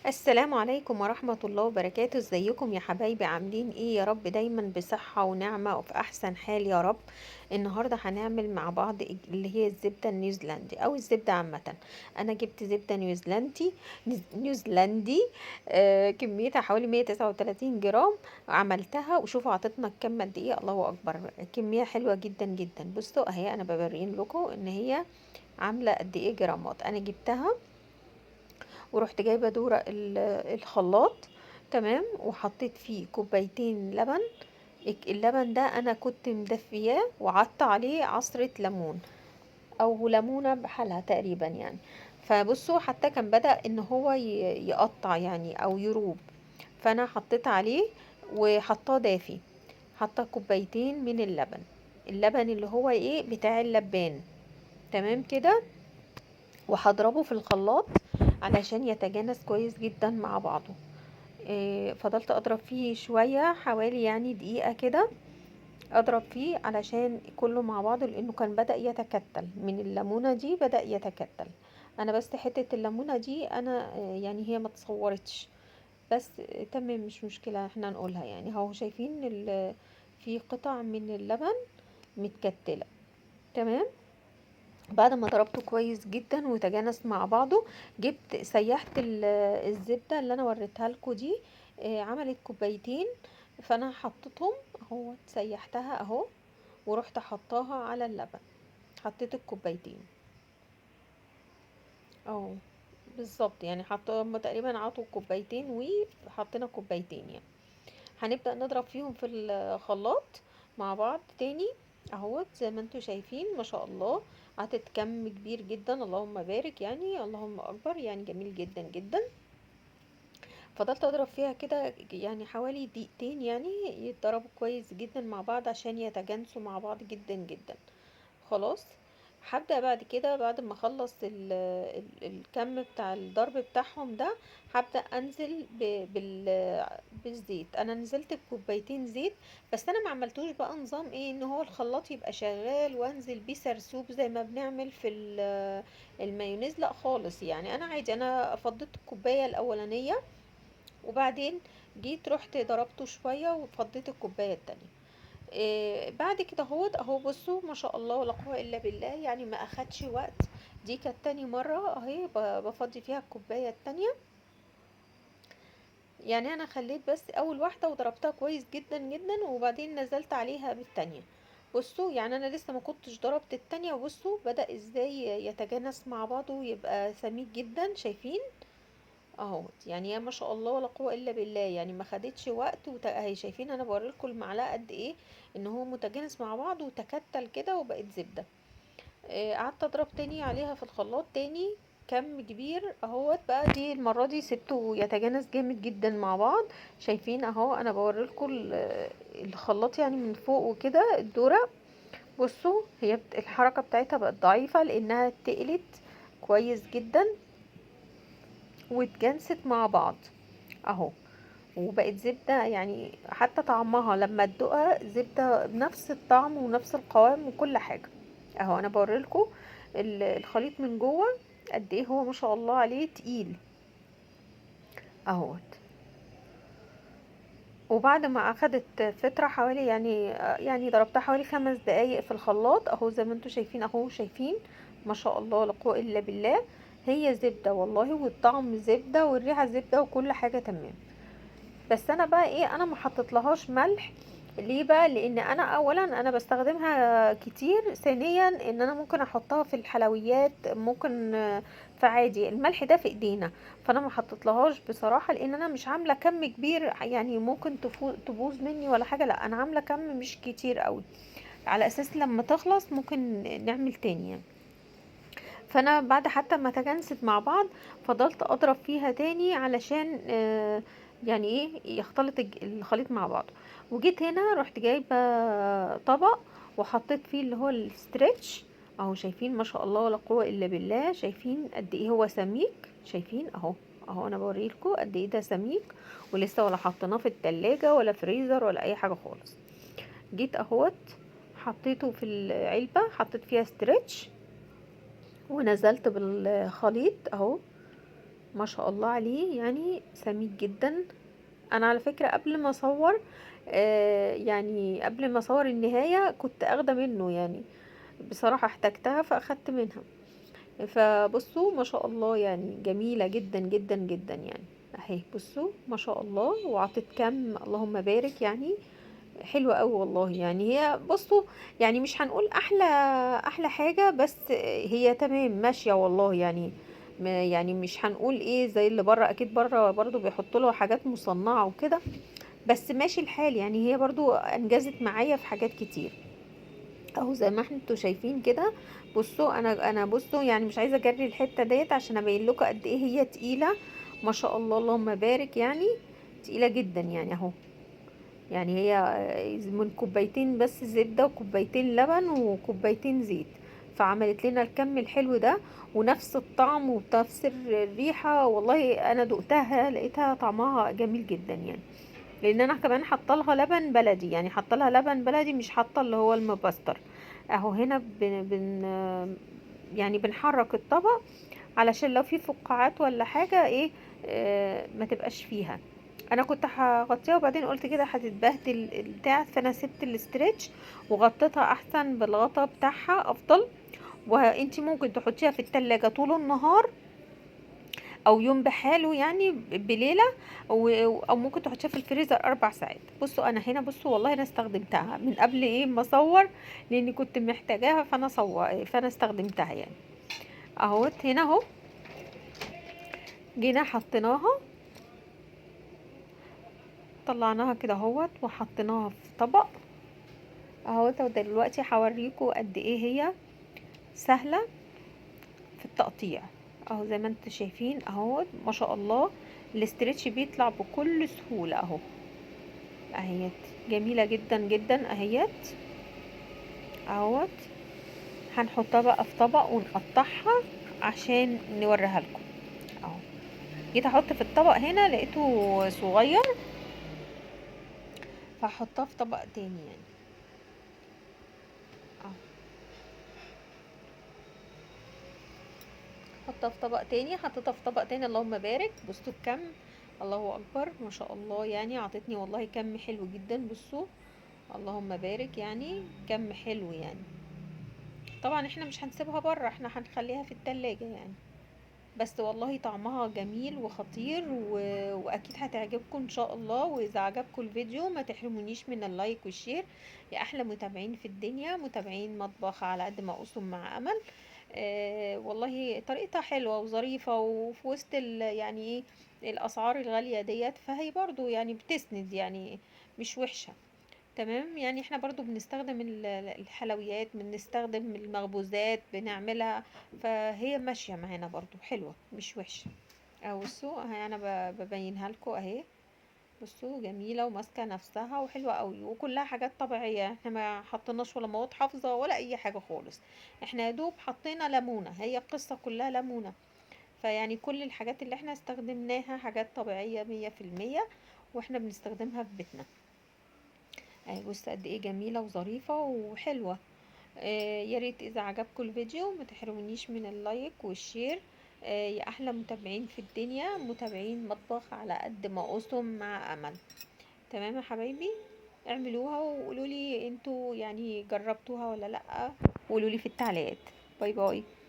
السلام عليكم ورحمة الله وبركاته. ازيكم يا حبايبي؟ عاملين ايه؟ يا رب دايما بصحة ونعمة وفي احسن حال يا رب. النهاردة هنعمل مع بعض اللي هي الزبدة النيوزيلندي او الزبدة عامة. انا جبت زبدة نيوزيلندي، كميتها حوالي 139 جرام. عملتها وشوفوا عطتنا الكم قد ايه، الله اكبر، كمية حلوة جدا جدا. بصوا اهي انا ببرين لكم ان هي عاملة قد ايه جرامات. انا جبتها ورحت جايبه دورق الخلاط، تمام، وحطيت فيه كوبايتين لبن. اللبن ده انا كنت مدفياه وعطت عليه عصرة ليمون او ليمونة بحالها تقريبا يعني. فبصوا حتى كان بدأ ان هو يقطع يعني او يروب، فانا حطيت عليه وحطاه دافي. حاطه كوبايتين من اللبن، اللبن اللي هو ايه بتاع اللبان، تمام كده. وهضربه في الخلاط علشان يتجانس كويس جدا مع بعضه. فضلت اضرب فيه شوية حوالي دقيقة كده، اضرب فيه علشان كله مع بعضه، لانه كان بدأ يتكتل من الليمونة دي، بدأ يتكتل. انا بس حتة الليمونة دي انا، هي ما تصورتش، بس تمام مش مشكلة احنا نقولها يعني. اهو شايفين في قطع من اللبن متكتلة، تمام. بعد ما ضربته كويس جدا وتجانس مع بعضه، جبت سيحت الزبدة اللي انا وريتها لكم دي، عملت كوبايتين، فانا حطيتهم اهو، سيحتها اهو، ورحت حطاها على اللبن. حطيت الكوبايتين اهو بالظبط، حطوا هم تقريبا عطوا كوبايتين وحطينا كوبايتين يعني. هنبدأ نضرب فيهم في الخلاط مع بعض تاني اهوت. زي ما انتم شايفين ما شاء الله عطت كم كبير جدا، اللهم بارك اللهم اكبر، جميل جدا جدا. فضلت اضرب فيها كده حوالي دقيقتين، يتضربوا كويس جدا مع بعض عشان يتجانسوا مع بعض جدا جدا. خلاص هبدأ بعد كده، بعد ما اخلص الكم بتاع الضرب بتاعهم ده، هبدأ انزل بالزيت. انا نزلت بكوبايتين زيت، بس انا ما عملتوش بقى نظام ايه ان هو الخلاط يبقى شغال وانزل بيه سرسوب زي ما بنعمل في المايونيز، لا خالص. انا عادي، انا فضيت الكوباية الاولانية وبعدين جيت رحت ضربته شوية وفضيت الكوباية التانية. بعد كده اهو بصوا ما شاء الله ولا قوة الا بالله، ما اخدش وقت. دي كانت تاني مرة اهي بفضي فيها الكوباية التانية. انا خليت بس اول واحدة وضربتها كويس جدا جدا، وبعدين نزلت عليها بالتانية. بصوا انا لسه ما كنتش ضربت التانية، وبصوا بدأ ازاي يتجانس مع بعضه ويبقى سميك جدا، شايفين اهو. يا ما شاء الله ولا قوة الا بالله، ما خدتش وقت. اهي شايفين انا بوريلكم المعلقة قد ايه ان هو متجانس مع بعض وتكتل كده وبقت زبدة. قعدت اضرب تاني عليها في الخلاط تاني كم كبير اهوت. بقى دي المرة دي سبته يتجانس جامد جدا مع بعض، شايفين اهو انا بوريلكم الخلاط من فوق وكده الدورة. بصوا هي الحركة بتاعتها بقت ضعيفة لانها تقلت كويس جدا واتجانست مع بعض اهو، وبقت زبدة. حتى طعمها لما تدوقها زبدة بنفس الطعم ونفس القوام وكل حاجة اهو. انا بوريلكم الخليط من جوه قد ايه هو ما شاء الله عليه تقيل اهوت. وبعد ما اخدت فترة حوالي ضربتها حوالي 5 دقايق في الخلاط اهو، زي ما انتم شايفين اهو، شايفين ما شاء الله لا قوة الا بالله، هي زبدة والله، والطعم زبدة والريحة زبدة وكل حاجة تمام. بس انا بقى ايه، انا ما حطيتلهاش ملح. ليه بقى؟ لان انا اولا انا بستخدمها كتير، ثانيا ان انا ممكن احطها في الحلويات، ممكن فعادي الملح ده في ايدينا، فانا ما حطيتلهاش بصراحة لان انا مش عاملة كم كبير، ممكن تبوظ مني ولا حاجة، لا انا عاملة كم مش كتير قوي على اساس لما تخلص ممكن نعمل تاني. فانا بعد حتى ما تجانست مع بعض فضلت اضرب فيها تاني علشان يختلط الخليط مع بعضه. وجيت هنا رحت جايبه طبق وحطيت فيه اللي هو الستريتش اهو، شايفين ما شاء الله ولا قوه الا بالله، شايفين قد ايه هو سميك، شايفين اهو اهو انا بوريلكوا قد ايه ده سميك، ولسه ولا حطيناه في التلاجة ولا فريزر ولا اي حاجه خالص. جيت اهوت حطيته في العلبه، حطيت فيها ستريتش ونزلت بالخليط اهو، ما شاء الله عليه، يعني سميك جدا. انا على فكرة قبل ما اصور، يعني قبل ما اصور النهاية كنت اخده منه، يعني بصراحة احتاجتها فاخدت منها. فبصوا ما شاء الله يعني جميلة جدا جدا جدا يعني اهي. بصوا ما شاء الله، وعطت كم، اللهم بارك، يعني حلوة قوي والله. يعني هي بصوا يعني مش هنقول احلى حاجة، بس هي تمام ماشية والله. يعني يعني مش هنقول ايه زي اللي بره، اكيد بره برضو بيحطوا له حاجات مصنعة وكده، بس ماشي الحال. يعني هي برضو انجزت معايا في حاجات كتير اهو زي ما انتوا شايفين كده. بصوا انا بصوا يعني مش عايزه اجري الحتة ديت عشان ابين لكم قد ايه هي تقيلة، ما شاء الله اللهم بارك، يعني تقيلة جدا يعني اهو. يعني هي من كوبايتين بس زبدة وكوبايتين لبن وكوبايتين زيت، فعملت لنا الكم الحلو ده ونفس الطعم ونفس الريحة. والله انا دقتها لقيتها طعمها جميل جدا يعني، لان انا كمان حاطه لها لبن بلدي، يعني حاطه لها لبن بلدي مش حاطه اللي هو المبستر اهو. هنا بن بن يعني بنحرك الطبق علشان لو في فقاعات ولا حاجة ايه، ما تبقاش فيها. انا كنت هغطيها وبعدين قلت كده هتتبهدل البتاع، فانا سبت ال stretch وغطيتها احسن بالغطا بتاعها افضل. وانتي ممكن تحطيها في التلاجة طول النهار او يوم بحاله يعني بليلة، او ممكن تحطيها في الفريزر 4 ساعات. بصوا انا هنا بصوا والله انا استخدمتها من قبل ايه ما اصور، لاني كنت محتاجاها فانا استخدمتها يعني اهوت. هنا اهو جينا حطيناها، طلعناها كده اهوت وحطيناها في طبق اهوت. ودلوقتي هوريكم قد ايه هي سهلة في التقطيع اهو زي ما انتم شايفين اهو، ما شاء الله الاسترتش بيطلع بكل سهولة اهو اهيت، جميلة جدا جدا اهيت اهوت. هنحطها بقى في طبق ونقطعها عشان نوريها لكم اهو. جيت احط في الطبق هنا لقيته صغير، فهحطها في طبق تاني يعني اهو. حطها في طبق تاني، حطيتها في طبق تاني، اللهم بارك. بصوا الكم، الله اكبر ما شاء الله، يعني عطتني والله كم حلو جدا. بصوا اللهم بارك، يعني كم حلو يعني. طبعا احنا مش هنسيبها بره، احنا هنخليها في التلاجة يعني، بس والله طعمها جميل وخطير واكيد هتعجبكم ان شاء الله. واذا عجبكم الفيديو ما تحرمونيش من ال like وال share يا احلى متابعين في الدنيا، متابعين مطبخ على قد ما اقسم مع امل. والله طريقتها حلوة وظريفة، وفي وسط يعني ايه الاسعار الغالية ديت، فهي برضو يعني بتسند، يعني مش وحشة تمام. يعني احنا برضو بنستخدم الحلويات، بنستخدم المخبوزات بنعملها، فهي ماشية معانا برضو حلوة مش وحشة اهو. بصوا اهي انا ببينها لكم اهي، بصوا جميلة وماسكة نفسها وحلوة قوي، وكلها حاجات طبيعية، احنا ما حطيناش ولا مواد حافظة ولا اي حاجة خالص، احنا يا دوب حطينا ليمونة، هي القصة كلها ليمونة. فيعني كل الحاجات اللي احنا استخدمناها حاجات طبيعية 100%، واحنا بنستخدمها في بيتنا اهي. بصوا قد ايه جميلة وظريفة وحلوة. يا ريت اذا عجبكم الفيديو ما تحرمونيش من ال like وال share. يا احلى متابعين في الدنيا، متابعين مطبخ على قد ما اقسم مع امل. تمام يا حبايبي، اعملوها وقولوا لي انتوا يعني جربتوها ولا لا، وقولوا لي في التعليقات. bye bye.